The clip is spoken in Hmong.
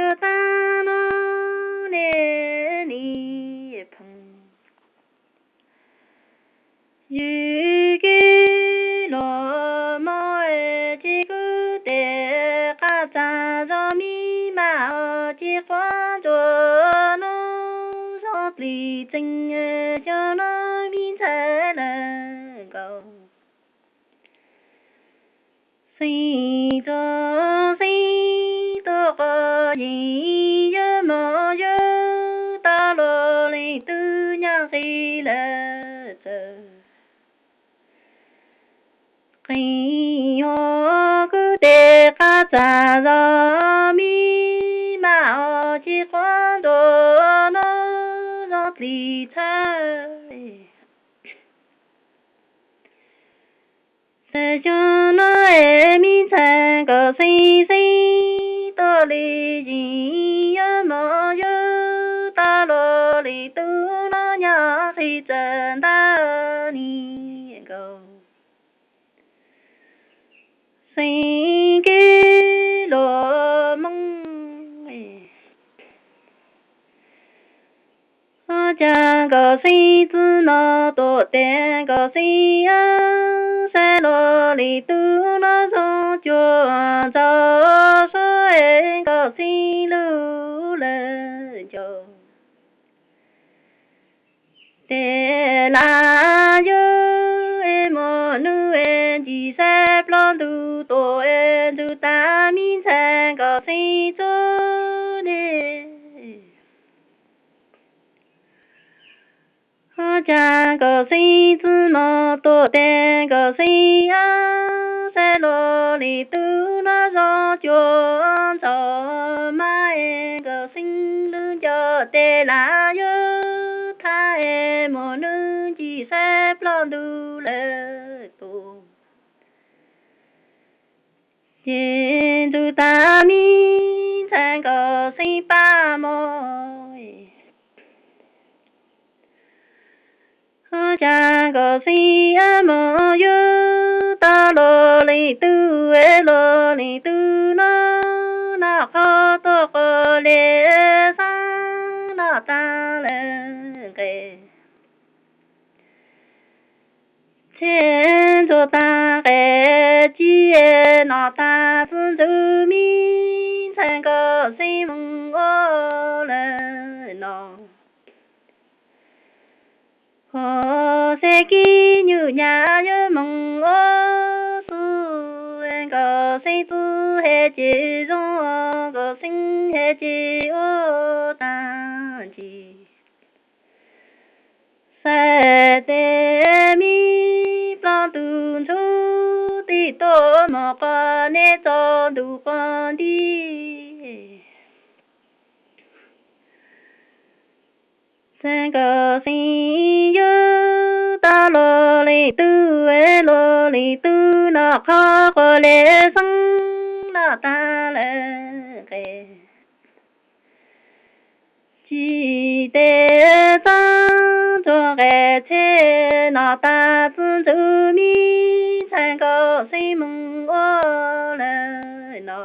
Tag no ne nis phoom, yus kev luag mob ces kuv tej qab txag zog mi mas ho ces quav ntsuag no zog plis txeeg xyoo no mi ntxhais lawm nkaus. Xeeb txuag xeeb tuaj qhov yeej yawg mos yawg tau los leej twg nyaj qis lawm txawm qeeg ho kuv tej qab txag zog mi mas ho ces quav ntsuag no zog plis txhawb. Txawm xyoo no es mi ntxhais nkaus xeeb xeeb tuaj li yeej yawg mos yawg tau los leej twg no nyaj qis txawm ntawm nis nkaus. Xeeb kev luag mob, ho cas nkaus xeeb txwv no tuam tes nkaus xeeb ab, saib los leej twg no zog cuag ntxhov suab es nkaus xeeb lug lawm ncaus. Tej laus yawg es muaj nub es ncig saib ploj ntug tuam es ntxug tas mi ntxhais nkaus xeeb txwv ne. Ho cas nkaus xeeb txwv no tuam tes nkaus xeeb ab, saib los leej twg no zog cuag ntxhov mas es nkaus xeeb lug ncaus. Tej laus yawg thab es muaj nub ncig saib ploj ntug lawm tuam ces ntxug tas mi ntxhais nkaus xeeb pab mos. Ho cas nkaus xeeb ab mos yawg tau los leej twg es los leej twg no noj qhov tuaj qhov li xeeb noj tag lawm nqes. Txhij ntxuag tag qe ci, noj tag txwv ntxwv mi ntxhais nkaus xeeb moog ua lawm no. Ho xeeb kib nyuj nyam yawg moog ua xwb, nkaus xeeb txwv hej ces zoo, nkaus xeeb hej ces ua tag ntsis. Xav tes mi ploj ntug ntxhov tij tuaj mos qhov neb txog ntug quas nti. Txhij nkaus xeeb yawg tau los leej twg es los leej twg noj qhov quas li xeeb noj tag lawm nqes. Tsis tes txheeb txuag nqes txhij, noj tag txwv ntxwv mi ntxhais nkaus xeeb moog ua lawm no.